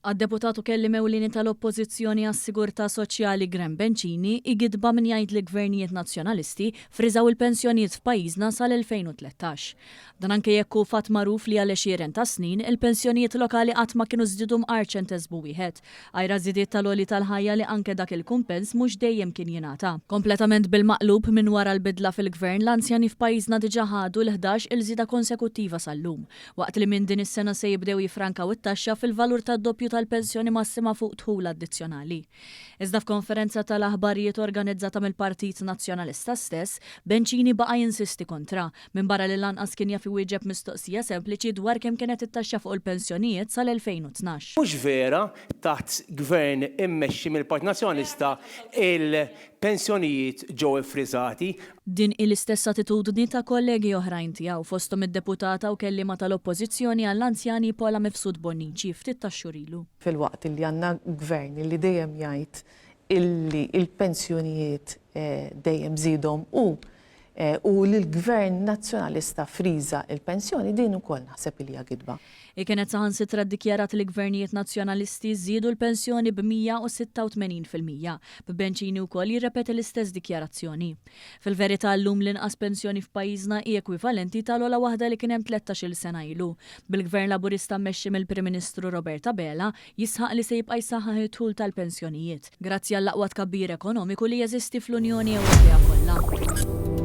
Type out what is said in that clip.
Għad-Deputat u Kelliem Ewlieni tal-Oppożizzjoni għas-Sigurtà Soċjali Graham Bencini hi gidba min jgħid li gvernijiet Nazzjonalisti friżaw il-pensjonijiet f'pajjiżna sal-2013. Dan anke jekk hu fatt magħruf li għal għexieren ta' snin il-pensjonijiet lokali qatt ma kienu żdiedu mqar ċenteżmu wieħed, għajr għaż-żidiet tal-għoli tal-ħajja li anke dak il-kumpens mhux dejjem kien jingħata. Kompletament bil-maqlub minn wara l-bidla fil-Gvern l-anzjani f'pajjiżna diġà ħadu l-11 il żieda konsekuttiva sal-lum. Waqt li minn din is-sena se jibdew jiffrankaw it-taxxa fil-valur tad-doppju tal-pensjoni massima fuq dħul addizzjonali. Iżda f'konferenza tal-aħbarijiet organizzata mill-Partit Nazzjonalista stess, Bencini baqa' jinsisti kontra, minbarra li lanqas kien jaf iwieġeb mistoqsija sempliċi dwar kemm kienet it-taxxa fuq il-pensjonijiet sal-2012. Mhux vera, taħt Gvern immexxi mill-Partit Nazzjonalista il-pensjonijiet ġew iffriżati. Din hi l-istess attitudni ta' kollegi oħrajn tiegħu, fosthom id-Deputata u Kelliema tal-Oppożizzjoni għall-Anzjani Paula Mifsud Bonnici ftit tax-xhur ilu. Filwaqt illi għandna Gvern illi dejjem jgħid illi l-pensjonijiet dejjem żiedhom hu u li l-Gvern Nazzjonalista friża l-pensjoni, din ukoll naħseb illi hija gidba. Hi kienet saħansitra ddikjarat li gvernijiet Nazzjonalisti żiedu l-pensjoni b'186%, b'Bencini wkoll jirrepeti l-istess dikjarazzjoni. Fil-verità llum l-inqas pensjoni f'pajjiżna hi ekwivalenti tal-ogħla waħda li kien hemm tlettax-il sena ilu, bil-Gvern Laburista mmexxi mill-Prim Ministru Robert Abela jisħaq li se jibqa' jsaħħaħ id-dħul tal-pensjonijiet, grazzi għall-aqwa tkabbir ekonomiku li jeżisti fl-Unjoni Ewropea kollha.